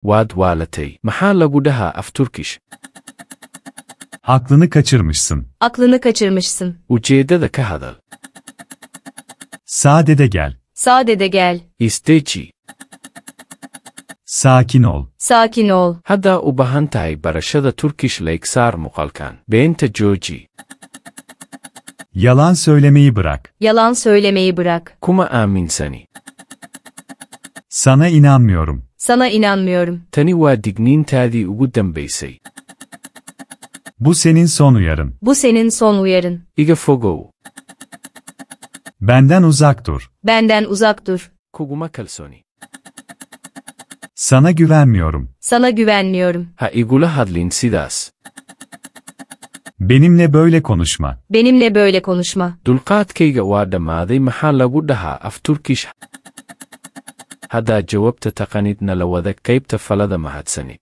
Waad waalatay. Maxaa lagu dhahaa af Turkish? Aklını kaçırmışsın. Aklını kaçırmışsın. Ujeeddada ka hadal. Sadede gel. Sadede gel. Isdeji. Sakin ol. Sakin ol. Haddaa u baahan tahay barashada Turkish, like saar muuqaalkan. Beenta jooji. Yalan söylemeyi bırak. Yalan söylemeyi bırak. Kuma aaminsani. Sana inanmıyorum. Sana inanmıyorum. Tani waa digniintaadii ugu dambaysay. Bu senin son uyarın. Bu senin son uyarın. Iga fogow. Benden uzak dur. Benden uzak dur. Kuguma kalsooni. Sana güvenmiyorum. Sana güvenmiyorum. Ha igula hadlin sidaas. Benimle böyle konuşma. Benimle böyle konuşma. Dulqaadkayga waa dhammaaday. Maxaa lagu dhahaa af Turkish? Haddaa jawaabta taqanid, nala wadaag qaybta faallada. Mahadsanid.